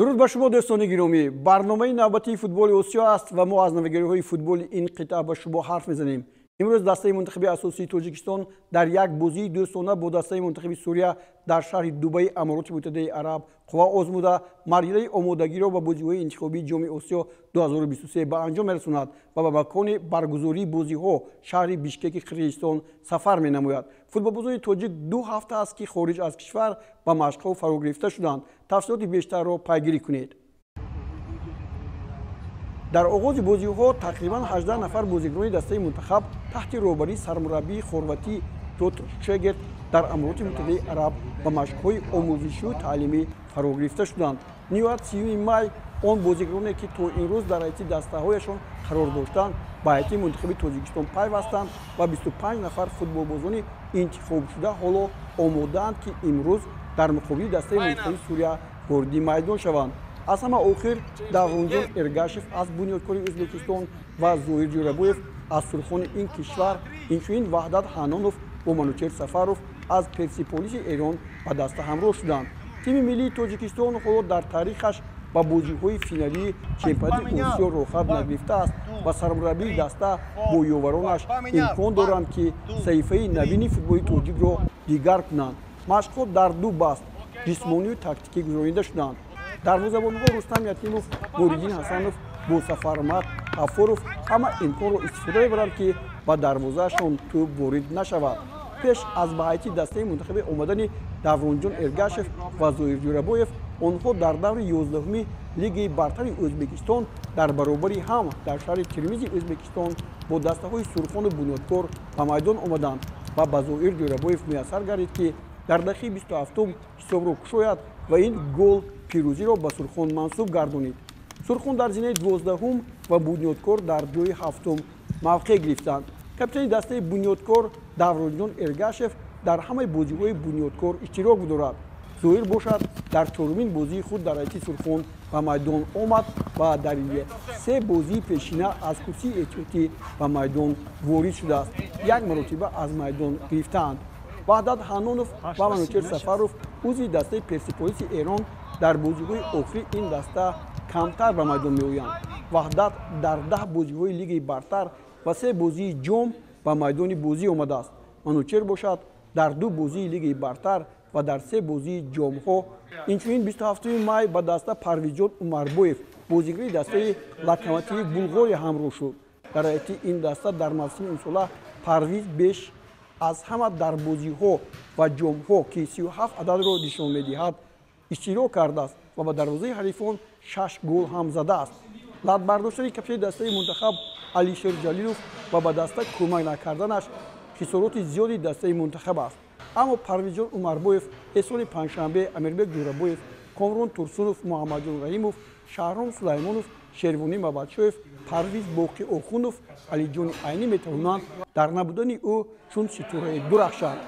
Дуруд ба шумо, дӯстони гиромӣ. Барномаи навбатии футболи Осиё аст ва мо аз навигариҳои футболи ин қитъа ба шумо ҳарф мезанем. Имрӯз дастаи мунтахаби асосии Тоҷикистон дар як бозии дӯстона бо дастаи мунтахаби Сурия дар шаҳри Дубаи Амороти Муттаҳидаи Араб қувва озмуда, марҳилаи омодагиро ба бозиҳои интихобии Ҷоми Осиё 2023 ба анҷом мерасонад ва ба макони баргузории бозиҳо, шаҳри Бишкеки Қирғизистон, сафар менамояд. Футболбозони тоҷик 2 ҳафта аст, ки хориҷ аз кишвар ба машқҳо фаро гирифта шуданд. Тафсилоти бештарро пайгирӣ кунед. Дар оғози бозиҳо тақрибан 18 нафар бозигарони дастаи мунтахаб таҳти роҳбарии сармураббии хорватӣ Пётр Шегерт дар Амороти Муттаҳидаи Араб ба машқҳои омӯзишию таълимӣ фаро гирифта шуданд. Ниҳоят, 30 май он бозигароне, ки то ин рӯз дар ҳайати дастаҳояшон қарор доштанд, ба ҳайати мунтахаби Тоҷикистон пайвастанд ва 25 нафар футболбозони интихобшуда ҳоло омодаанд, ки имрӯз дар муқобили дастаи мунтахаби Сурия вориди майдон шаванд. Аз ҳама охир Давронҷон Эргашев аз Бунёдкори Ӯзбекистон ва Зоҳир Ҷӯрабоев аз Сурхони ин кишвар, инчунин Ваҳдат Ҳанонов бо Манучер Сафаров аз Персиполиси Эрон ба даста ҳамроҳ шуданд. Тими миллии Тоҷикистон ҳоло дар таърихаш ба бозиҳои финалии чемпионати Осиё роҳхат нагирифтааст ва сармураббии даста бо ёваронаш имкон доранд, ки саҳифаи навини футболи тоҷикро дигар кунанд. Машқҳо дар ду баст, ҷисмонию тактикӣ, гузаронида шуданд. Дарвозабонҳо Рустам Ятимов, Нуриддин Ҳасанов бо Сафармат Ғаффоров ҳама имконро истифода мебаранд, ки ба дарвозаашон тӯб ворид нашавад. Пеш аз ба ҳайати дастаи мунтахаби омадани Давронҷон Эргашев ва Зоҳир Ҷӯрабоев, онҳо дар даври 11-уми Лигаи бартари Ӯзбекистон дар баробари ҳам дар шаҳри Термизи Ӯзбекистон бо дастаҳои Сурхону Бунёдкор ба майдон омаданд ва ба Зоҳир Ҷӯрабоев муяссар гардид, ки дар дақиқаи 27-ум ҳисобро кушояд ва ин гол пирӯзиро ба Сурхон мансуб гардонид. Сурхон дар зинаи 12-ум ва Бунёдкор дар ҷои ҳафтум мавқеъ гирифтанд. Капитани дастаи Бунёдкор Давронҷон Эргашев дар ҳамаи бозиҳои Бунёдкор иштирок дорад. Зоҳир бошад, дар чорумин бозии худ дар ҳайати Сурхон ба майдон омад ва дар се бозии пешина аз курсии эҳтиётӣ ба майдон ворид шудааст, як маротиба аз майдон гирифтаанд. Ваҳдат Ҳанонов ва Манучер Сафаров, узви дастаи Персиполиси Эрон, дар бозиҳои охири ин даста камтар ба майдон меоянд. Ваҳдат дар 10 бозиҳои Лигаи бартар ва се бозии ҷом ба майдони бозӣ омадааст. Манучер бошад, дар ду бозии Лигаи бартар ва дар се бозии ҷомҳо. Инчунин, 27 май ба даста Парвизҷон Умарбоев, бозигари дастаи Локомотиви Булғория, ҳамроҳ шуд. Дар ҳайати ин даста дар мавсими имсола Парвиз беш аз ҳама дар бозиҳо ва ҷомҳо, ки 37 ададро нишон медиҳад, иштирок кардааст ва ба дарвозаи ҳарифон шаш гол ҳам задааст. Лат бардоштани капитани дастаи мунтахаб Алишер Ҷалилов ва ба даста кӯмак накарданаш хисороти зиёди дастаи мунтахаб аст. Аммо Парвизҷон Умарбоев, Эҳсони Панҷшанбе, Амирбек Ҷӯрабоев, Комрон Турсунов, Муҳаммадҷон Раҳимов, Шаҳром Сулаймонов, Шервонӣ Мабадшоев, Парвиз Боқӣ Охунов, Алиҷони Айнӣ метавонанд дар набудани ӯ чун ситораe дурахшанд.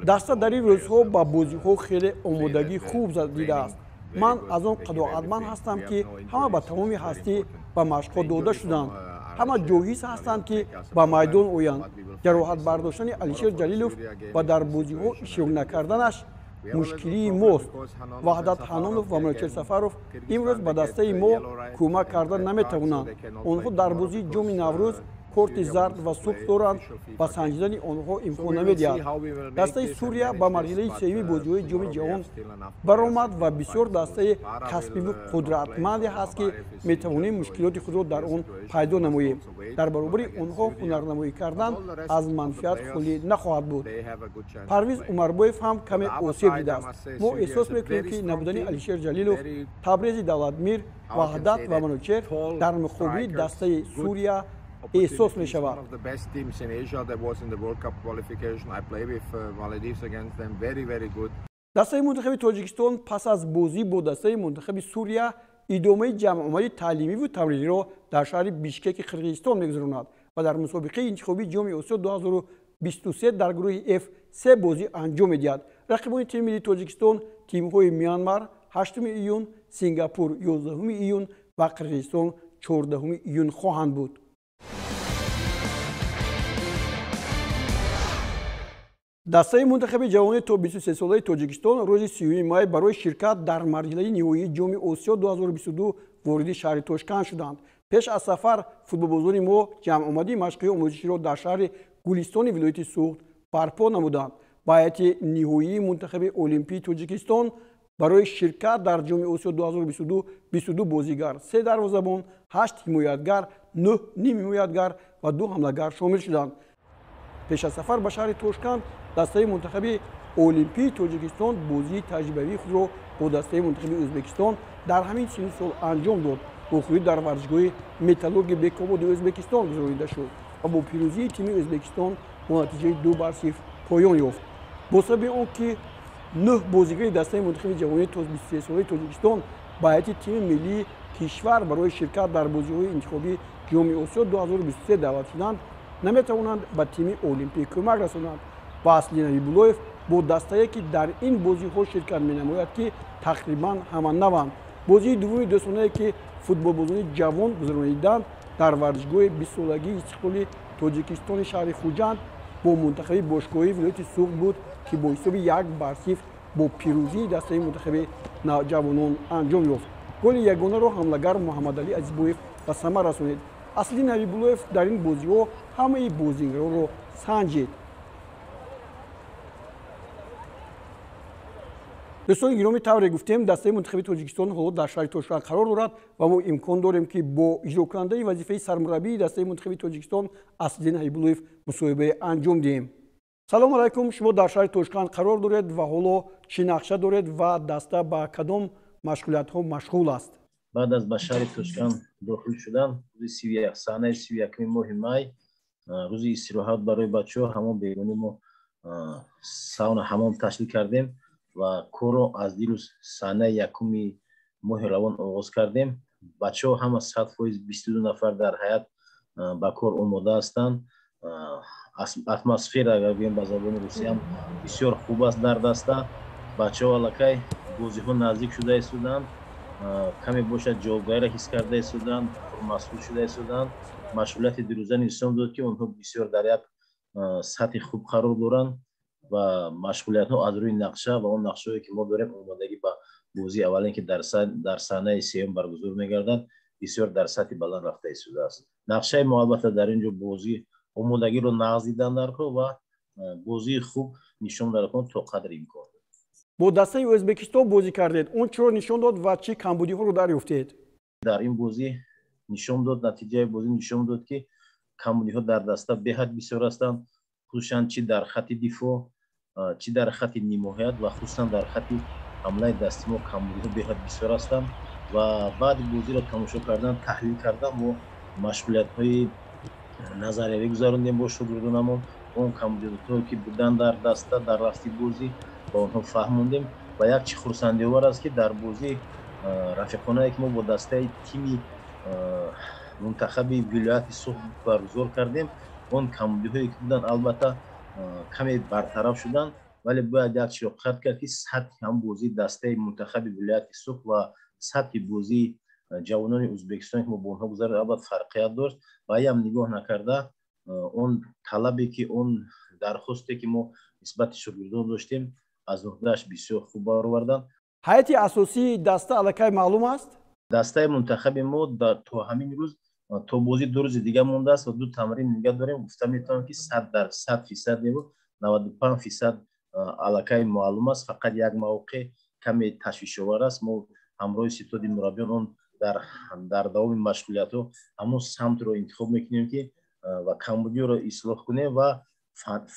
Даста дар ин рӯзҳо ба бозиҳо хеле омодагии хуб дидааст. Ман аз он қаноатманд ҳастам, ки ҳама ба тамоми ҳастӣ ба машқҳо дода шуданд, ҳама ҷоҳиз ҳастанд, ки ба майдон оянд. Ҷароҳат бардоштани Алишер Ҷалилов ва дар бозиҳо иштирок накарданаш мушкилии мост. Ваҳдат Ҳанонов ва Манучер Сафаров имрӯз ба дастаи мо кӯмак карда наметавонанд. Онҳо дар бозии Ҷоми Наврӯз корти зард ва сурх доранд ва санҷидани онҳо имкон намедиҳад. Дастаи Сурия ба марҳилаи сеюми бозиҳои Ҷоми Ҷаҳон баромад ва бисёр дастаи касбиву қудратманде ҳаст, ки метавонем мушкилоти худро дар он пайдо намоем. Дар баробари онҳо ҳунарнамоӣ кардан аз манфиат холӣ нахоҳад буд. Парвиз Умарбоев ҳам каме осеб дидааст. Мо эҳсос мекунем, ки набудани Алишер Ҷалилов, Табрези Давлатмир, Ваҳдат ва Манучер дар муқобили дастаи Сурия эҳсос мешавад. Дастаи мунтахаби Тоҷикистон пас аз бозӣ бо дастаи мунтахаби Сурия идомаи ҷамъомади таълимиву тамриниро дар шаҳри Бишкеки Қирғизистон мегузаронад ва дар мусобиқаи интихобии Ҷоми Осиё 2023 дар гурӯҳи Ф се бозӣ анҷом медиҳад. Рақибони тими миллии Тоҷикистон тимҳои Мянмар 8 июн, Сингапур 11 июн ва Қирғизистон 14 июн хоҳанд буд. Дастаи мунтахаби ҷавони то 23-солаи Тоҷикистон рӯзи 30 май барои ширкат дар марҳилаи ниҳоии Ҷоми Осиё 2022 вориди шаҳри Тошканд шуданд. Пеш аз сафар футболбозони мо ҷамъомадии машқии омӯзиширо дар шаҳри Гулистони вилояти Суғд барпо намуданд. Ба ҳайати ниҳоии мунтахаби Олимпии Тоҷикистон барои ширкат дар Ҷоми Осиё 2022 22 бозигар, 3 дарвозабон, 8 ҳимоятгар, 9 нимҳимоятгар ва 2 ҳамлагар шомил шуданд. Пеш аз сафар ба шаҳри Тошканд дастаи мунтахаби Олимпии Тоҷикистон бозии таҷрибавии худро бо дастаи мунтахаби Ӯзбекистон дар ҳамин синну сол анҷом дод. Вохӯрӣ дар варзишгоҳи Металлурги Бекободи Ӯзбекистон гузаронида шуд ва бо пирӯзии тими Ӯзбекистон бо натиҷаи 2-0 поён ёфт. Бо сабаби он ки 9 бозигари дастаи мунтахаби ҷавонии то 23-солаи Тоҷикистон ба ҳайати тими миллии кишвар барои ширкат дар бозиҳои интихобии Ҷоми Осиё 2023 даъват шуданд, наметавонанд ба тими Олимпӣ кӯмак расонанд. Ва Аслиддин Ҳабибуллоев бо дастае ки дар ин бозиҳо ширкат менамояд, ки тақрибан ҳама наванд. Бозии дуввуми дӯстонае ки футболбозони ҷавон гузарониданд дар варзишгоҳи 20-солагии истиқлоли Тоҷикистони шаҳри Хуҷанд бо мунтахаби бошгоҳии вилояти Суғд буд, ки бо ҳисоби 1-0 бо пирӯзии дастаи мунтахаби ҷавонон анҷом ёфт. Голи ягонаро ҳамлагар Муҳаммадалӣ Азизбоев ба самар расонид. Аслиддин Ҳабибуллоев дар ин бозиҳо ҳамаи бозигаронро санҷид. Дӯстони гиромӣ, тавре гуфтем, дастаи мунтахаби Тоҷикистон ҳоло дар шаҳри Тошканд қарор дорад ва мо имкон дорем, ки бо иҷрокунандаи вазифаи сармураббии дастаи мунтахаби Тоҷикистон Аслиддин Ҳабибуллоев мусоҳибае анҷом диҳем. Салому алайкум, шумо дар шаҳри Тошканд қарор доред ва ҳоло чӣ нақша доред ва даста ба кадом машғулиятҳо машғул аст? Баъд аз ба шаҳри Тошканд дохил шудан, рӯзи санаи 31 моҳи май, рӯзи истироҳат барои бачаҳо, ҳамон бегонӣ мо сауна ҳамом ташкил кардем ва корро аз дирӯз санаи 1 моҳи равон оғоз кардем. Бачаҳо ҳама 100% 22 нафар дар ҳаят ба кор омода ҳастанд. Атмосфера, агар гӯем ба забони русиям, бисёр хуб аст дар даста. Бачаҳо аллакай бозиҳо наздик шуда истоданд, каме бошад ҷавобгариро ҳис карда истоданд, пурмасъул шуда истоданд. Машғулияти дирӯза нишон дод, ки онҳо бисёр дар як сатҳи хуб қарор доранд ва машғулиятҳо аз рӯи нақша ва он нақшаҳое ки мо дорем, омодагӣ ба бозии аввалин, ки дар санаи 3 баргузор мегардад, бисёр дар сатҳи баланд рафта истодааст. Нақшаи мо албатта дар ин ҷо бозӣ омодагиро нағз дидан даркор ва бозии хуб нишон даркор то қадри имкон. Бо дастаи Ӯзбекистон бозӣ кардед, он чиро нишон дод ва чӣ камбудиҳоро дарёфтед? Дар ин бозӣ нишон дод, натиҷаи бозӣ нишон дод, ки камбудиҳо дар даста беҳад бисёр ҳастанд, хусусан чи дар хати дифоъ, чи дар хати нимоҳият ва хусусан дар хати ҳамлаи дасти мо камбудиҳо беҳад бисёр ҳастанд. Ва баъди бозиро тамошо кардан, таҳлил кардан, мо машғулиятҳои назариявӣ гузарондем бо шогирдонамон. Он камбудиҳое ки буданд дар даста дар рафти бозӣ ба онҳо фаҳмондем. Ва як чи хурсандиовар аст, ки дар бозии рафиқонае ки мо бо дастаи тими мунтахаби вилояти Суғд баргузор кардем, он камбудиҳое ки буданд албатта каме бартараф шуданд, вале бояд як чиро қайд кард, ки сатҳи ҳам бозии дастаи мунтахаби вилояти Суғд ва сатҳи бозии ҷавонони Ӯзбекистон, ки мо бо онҳо гузаронидем, албатта фарқият дошт. Ва ям нигоҳ накарда, он талабе ки, он дархосте ки мо нисбати шогирдон доштем, аз уҳдааш бисёр хуб бароварданд. Ҳайати асосии даста аллакай маълум аст? Дастаи мунтахаби мо то ҳамин рӯз, то бозӣ 2 рӯзи дига мондааст ва 2 тамрин дига дорем. Гуфта метавонам, ки 100% небуд, 95% аллакай маълум аст. Фақат як мавқеъ каме ташвишовар аст. Мо ҳамроҳи ситоди мураббиён он дар давоми машғулиятҳо ҳамон самтро интихоб мекунем, ки ва камбудиёро ислоҳ кунем ва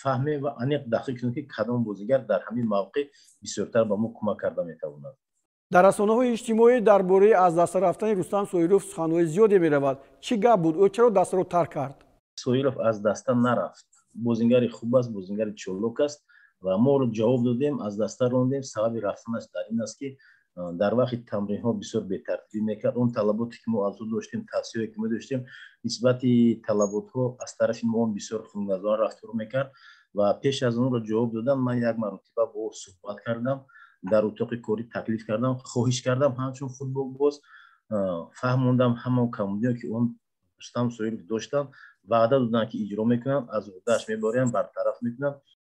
фаҳмем ва аниқ дақиқ кунем, ки кадом бозигар дар ҳамин мавқеъ бисёртар ба мо кӯмак карда метавонад. Дар расонаҳои иҷтимоӣ дар бораи аз даста рафтани Рустам Соиров суханҳои зиёде меравад. Чӣ гап буд? Ӯ чаро дастаро тарк кард? Соиров аз даста нарафт. Бозингари хуб аст, бозингари чолок аст ва мо ӯро ҷавоб додем, аз даста рондем. Сабаби рафтанаш дар ин аст, ки дар вақти тамринҳо бисёр бетартибӣ мекард. Он талаботе ки мо аз ӯ доштем, тавсияе ки мо доштем, нисбати талаботҳо аз тарафи мо он бисёр хунназарона рафтор мекард ва пеш аз онро ҷавоб додан ман як маротиба бо ӯ суҳбат кардам, дар утоқи корӣ таклиф кардам, хоҳиш кардам ҳамчун футболбоз Фаҳмондам ҳама камбудиҳо, ки он Рустам Соиров доштанд, ваъда доданд, ки иҷро мекунанд, аз уҳдааш мебаранд, бартараф мекунанд.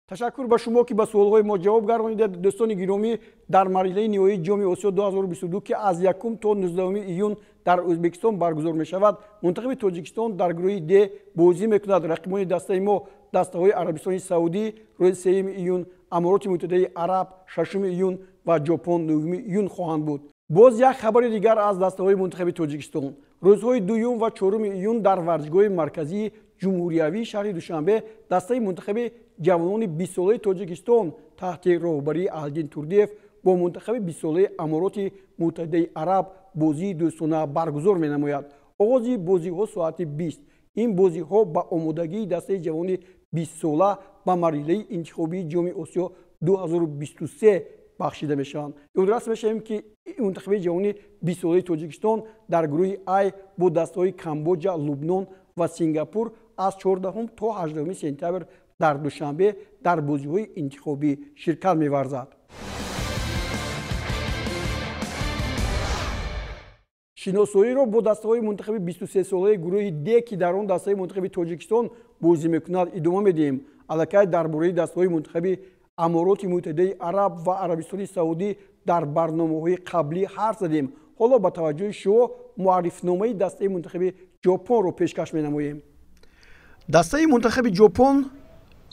Ташаккур ба шумо, ки ба суолҳои мо ҷавоб гардонидед. Дӯстони гиромӣ, дар марҳилаи ниҳоии Ҷоми Осиё 2022, ки аз 1 то 19 июн дар Ӯзбекистон баргузор мешавад, мунтахаби Тоҷикистон дар гурӯҳи Д бозӣ мекунад. Рақибони дастаи мо дастаҳои Арабистони Саудӣ рӯзи 3 июн, Амороти Муттаҳидаи Араб 6 июн ва Ҷопон 9 июн хоҳанд буд. Боз як хабари дигар аз дастаҳои мунтахаби Тоҷикистон. Рӯзҳои 2 ва 4 июн дар варзишгоҳи марказии ҷумҳуриявии шаҳри Душанбе дастаи мунтахаби ҷавонони 20-солаи Тоҷикистон таҳти роҳбарии Аҳлиддин Турдиев бо мунтахаби 20-солаи Амороти Муттаҳидаи Араб бозии дӯстона баргузор менамояд. Оғози бозиҳо соати 20. Ин бозиҳо ба омодагии дастаи ҷавони 20-сола ба марҳилаи интихобии Ҷоми Осиё 2023 бахшида мешаванд. Ёдрас мешавем, ки мунтахаби ҷавони 20-солаи Тоҷикистон дар гурӯҳи Ай бо дастаҳои Камбоҷа, Лубнон ва Сингапур аз 14 то 18 сентябр дар Душанбе дар бозиҳои интихобӣ ширкат меварзад. Шиносоиро бо дастаҳои мунтахаби 23-солаи гурӯҳи Д, ки дар он дастаи мунтахаби Тоҷикистон бозӣ мекунад, идома медиҳем. Аллакай дар бораи дастаҳои мунтахаби Амороти Муттаҳидаи Араб ва Арабистони Саудӣ дар барномаҳои қаблӣ ҳарф задем. Ҳоло ба таваҷҷӯҳи шумо муаррифномаи дастаи мунтахаби Ҷопонро пешкаш менамоем. Дастаи мунтахаби Ҷопон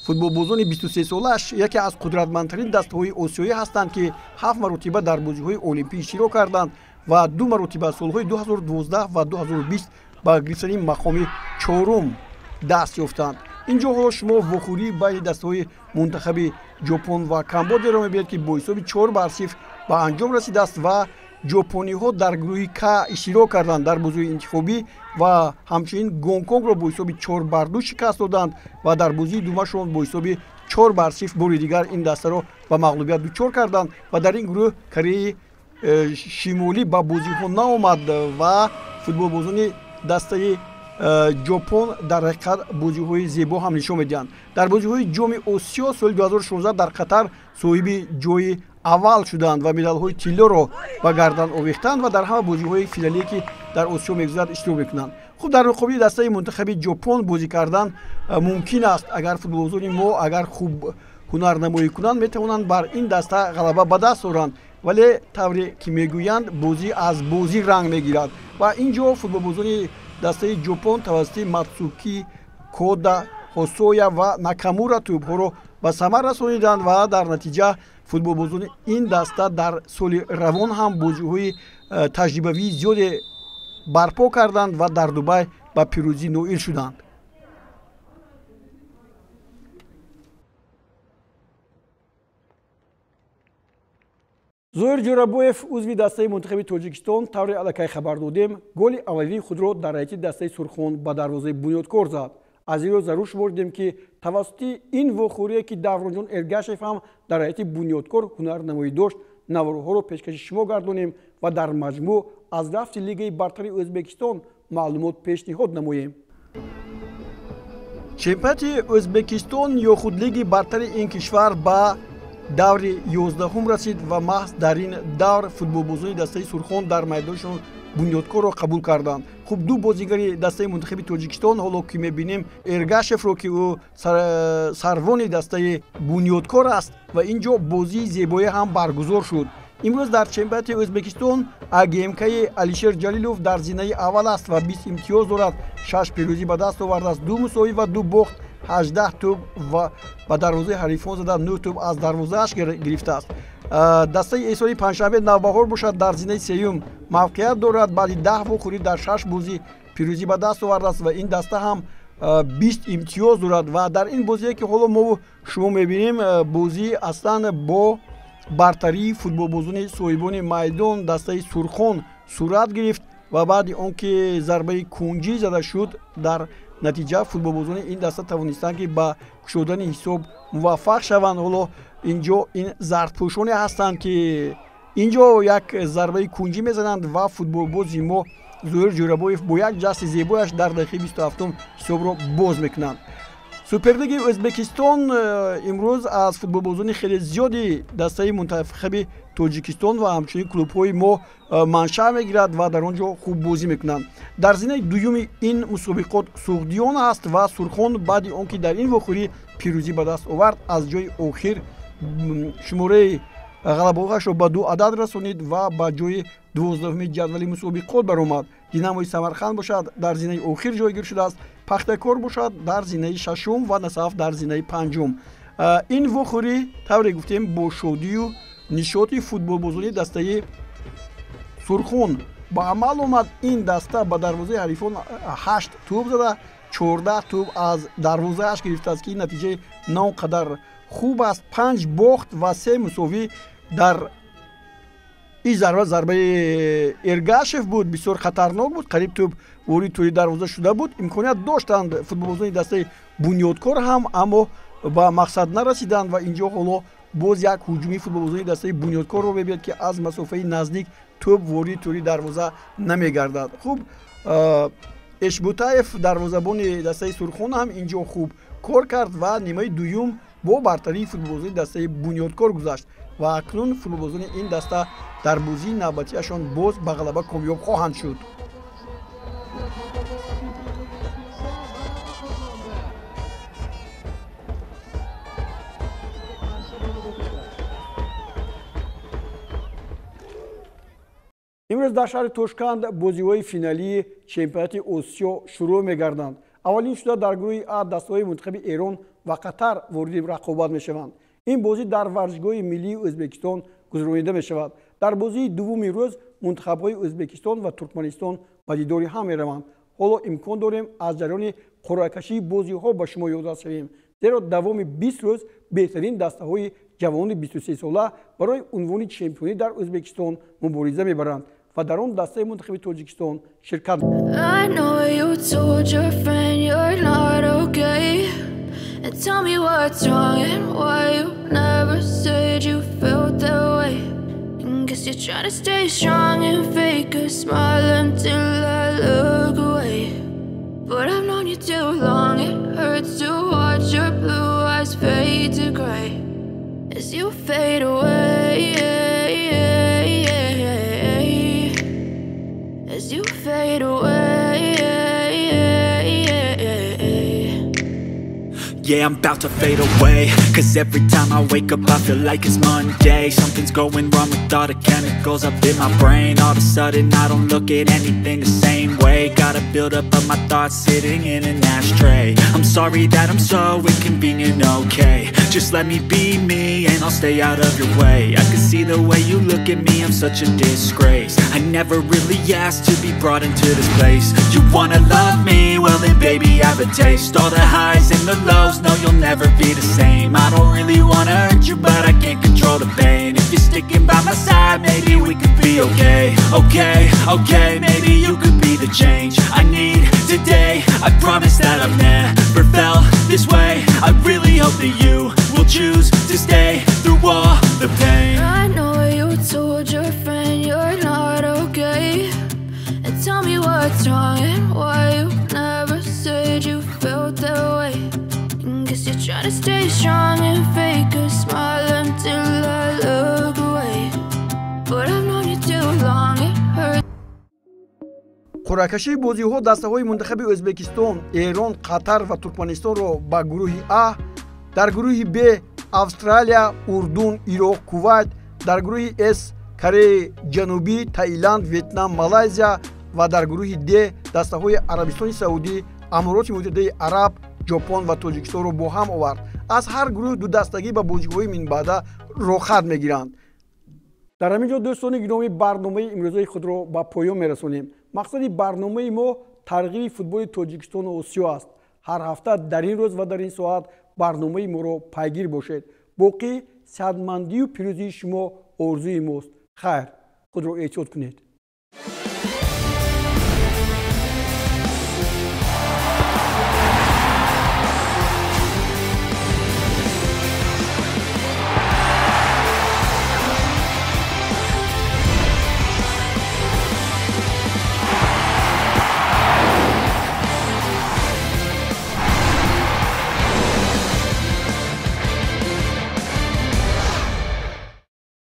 футболбозони 23-солааш яке аз қудратмандтарин дастаҳои осиёӣ ҳастанд, ки 7 маротиба дар бозиҳои олимпӣ иштирок карданд ва 2 маротиба солҳои 2012 ва 2020 ба гирифтани мақоми чорум даст ёфтанд. Инҷо ҳоло шумо вохӯрии байни дастаҳои мунтахаби Ҷопон ва Камбоҷаро мебинед, ки бо ҳисоби 4-0 ба анҷом расидааст ва ҷопониҳо дар гурӯҳи К иштирок карданд дар бозиҳои интихобӣ ва ҳамчунин Гонконгро бо ҳисоби 4-2 шикаст доданд ва дар бозии думашон бо ҳисоби 4-0 бори дигар ин дастаро ба мағлубият дучор карданд ва дар ин гурӯҳ Кореяи Шимолӣ ба бозиҳо наомад ва футболбозони дастаи Ҷопон дар ҳақиқат бозиҳои зебо ҳам нишон медиҳанд. Дар бозиҳои Ҷоми Осиё соли 2016 дар Қатар соҳиби ҷои аввал шуданд ва медалҳои тиллоро ба гардан овехтанд ва дар ҳама бозиҳои финалие, ки дар Осиё мегузарад, иштирок мекунанд. Хуб, дар муқобили дастаи мунтахаби Ҷопон бозӣ кардан мумкин аст. Агар футболбозони мо агар хуб ҳунарнамоӣ кунанд, метавонанд бар ин даста ғалаба ба даст оранд, вале тавре ки мегӯянд, бозӣ аз бозӣ ранг мегирад ва ин ҷо футболбозони дастаи Ҷопон тавассути Матсуки, Кода, Ҳосоя ва Накамура тӯбҳоро ба самар расониданд ва дар натиҷа футболбозони ин даста дар соли равон ҳам бозиҳои таҷрибавии зиёде барпо карданд ва дар Дубай ба пирӯзӣ ноил шуданд. Зоир Ҷӯрабоев, узви дастаи мунтахаби Тоҷикистон, тавре аллакай хабар додем, голи аввалини худро дар ҳайати дастаи Сурхон ба дарвозаи Бунёдкор зад. Аз ин рӯ зарур шуморидем, ки тавассути ин вохӯрие, ки Давронҷон Эргашев ҳам дар ҳайати Бунёдкор ҳунарнамоӣ дошт, наворҳоро пешкаши шумо гардонем ва дар маҷмӯъ аз рафти Лигаи бартари Ӯзбекистон маълумот пешниҳод намоем. Чемпионати Ӯзбекистон ё худ Лиги бартари ин кишвар ба даври 11-ум расид ва маҳз дар ин давр футболбозони дастаи Сурхон дар майдоншон Бунёдкорро қабул карданд. Хуб, ду бозигари дастаи мунтахаби Тоҷикистон ҳоло ки мебинем, Эргашевро, ки ӯ сарвони дастаи Бунёдкор аст ва ин ҷо бозии зебоӣ ҳам баргузор шуд. Имрӯз дар чемпионати Ӯзбекистон АГМКи Алишер Ҷалилов дар зинаи аввал аст ва 20 имтиёз дорад, 6 пирӯзӣ ба даст овардааст, 2 мусовӣ ва 2 бохт, 18 тӯб ва ба дарвозаи ҳарифон зада, 9 тӯб аз дарвозааш гирифтааст. Дастаи эҳсони Панҷшанбе Навбаҳор бошад дар зинаи сеюм мавқеият дорад, баъди 10 вохӯрӣ дар 6 бозӣ пирӯзӣ ба даст овардааст ва ин даста ҳам 20 имтиёз дорад. Ва дар ин бозие, ки ҳоло мо шумо мебинем, бозӣ аслан бо бартарии футболбозони соҳибони майдон дастаи Сурхон сурат гирифт ва баъди он ки зарбаи кунҷӣ зада шуд, дар натиҷа футболбозони ин даста тавонистанд, ки ба кушодани ҳисоб муваффақ шаванд. Ҳоло ин ҷо ин зардпӯшоне ҳастанд, ки ин ҷо як зарбаи кунҷӣ мезананд ва футболбози мо Зоир Ҷӯрабоев бо як ҷасти зебояш дар дақиқаи 27 ҳисобро боз мекунанд. Суперлигаи Ӯзбекистон имрӯз аз футболбозони хеле зиёди дастаи мунтахаби Тоҷикистон ва ҳамчунин клубҳои мо маншаъ мегирад ва дар он ҷо хуб бозӣ мекунанд. Дар зинаи дуюми ин мусобиқот Суғдиён аст ва Сурхон баъди он ки дар ин вохӯрӣ пирӯзӣ ба даст овард, аз ҷои охир шумораи ғалабаҳояшро ба 2 адад расонид ва ба ҷои 12-уми ҷадвали мусобиқот баромад. Динамои Самарқанд бошад дар зинаи охир ҷойгир шудааст, Пахтакор бошад дар зинаи шашум ва Насаф дар зинаи панҷум. Ин вохӯрӣ тавре гуфтем бо шодию нишоти футболбозони дастаи Сурхон ба амал омад. Ин даста ба дарвозаи ҳарифон 8 тӯб зада, 14 тӯб аз дарвозааш гирифтааст, ки ин натиҷаи на он қадар хуб аст. 5 бохт ва 3 мусовӣ дар ин зарба зарбаи Эргашев буд, бисёр хатарнок буд, қариб тӯб ворид тӯри дарвоза шуда буд. Имконият доштанд футболбозони дастаи Бунёдкор ҳам, аммо ба мақсад нарасиданд ва инҷо ҳоло боз як ҳуҷуми футболбозони дастаи Бунёдкорро мебинад, ки аз масофаи наздик тӯб ворид тӯри дарвоза намегардад. Хуб, Эшбутаев дарвозабони дастаи Сурхон ҳам инҷо хуб кор кард ва нимаи дуюм бо бартарии футболбозони дастаи Бунёдкор гузашт ва акнун футболбозони ин даста дар бозии навбатиашон боз ба ғалаба комёб хоҳанд шуд. Имрӯз дар шаҳри Тошканд бозиҳои финалии чемпионати Осиё шурӯъ мегарданд. Аввалин шуда дар гурӯҳи А дастаҳои мунтахаби Эрон ва Қатар вориди рақобат мешаванд. Ин бозӣ дар варзишгоҳи миллии Ӯзбекистон гузаронида мешавад. Дар бозии дуввуми рӯз мунтахабҳои Ӯзбекистон ва Туркманистон ба дидори ҳам мераванд. Ҳоло имкон дорем аз ҷараёни қуръакашии бозиҳо ба шумо ёдрас шавем, зеро давоми 20 рӯз беҳтарин дастаҳои ҷавонони 23-сола барои унвони чемпионӣ дар Ӯзбекистон мубориза мебаранд ва дар он дастаи мунтахаби Тоҷикистон ширкат. Tell me what's wrong and why you never said you felt that way. And guess you're trying to stay strong and fake a smile until I look away. But I've known you too long, it hurts to watch your blue eyes fade to gray as you fade away. As you fade away. Yeah, I'm about to fade away. Cause every time I wake up I feel like it's Monday. Something's going wrong with all the chemicals up in my brain. All of a sudden I don't look at anything the same way. Gotta build up of my thoughts sitting in an ashtray. I'm sorry that I'm so inconvenient, okay. Just let me be me and I'll stay out of your way. I can see the way you look at me, I'm such a disgrace. I never really asked to be brought into this place. You wanna love me? Well then baby I have a taste. All the highs and the lows, no you'll never be the same. I don't really wanna hurt you but I can't control the pain. If you're sticking by my side maybe we could be okay. Okay, okay, maybe you could be the change I need today. I promise that I've never felt this way. I really hope that you will choose to stay through all the pain. I know you told your friend you're not okay. And tell me what's wrong and why you never said you felt that way. And guess you're trying to stay strong and fake a smile until I look away. But I've known you too long, it hurts. Қуръакашии бозиҳо дастаҳои мунтахаби Ӯзбекистон, Эрон, Қатар ва Туркманистонро ба гурӯҳи А, дар гурӯҳи Б Австралия, Урдун, Ироқ, Кувайт, дар гурӯҳи С Кореяи Ҷанубӣ, Таиланд, Ветнам, Малайзия ва дар гурӯҳи Д дастаҳои Арабистони Саудӣ, Амороти Муттаҳидаи Араб, Ҷопон ва Тоҷикистонро бо ҳам овард. Аз ҳар гурӯҳ ду дастагӣ ба бозиҳои минбаъда роҳхат мегиранд. Дар ҳамин ҷо дӯстони гиромӣ барномаи имрӯзаи худро ба поён мерасонем. Мақсади барномаи мо тарғиби футболи Тоҷикистону Осиё аст. Ҳар ҳафта дар ин рӯз ва дар ин соат барномаи моро пайгир бошед. Боқӣ сиҳатмандию пирӯзии шумо орзуи мост. Хайр, худро эҳтиёт кунед.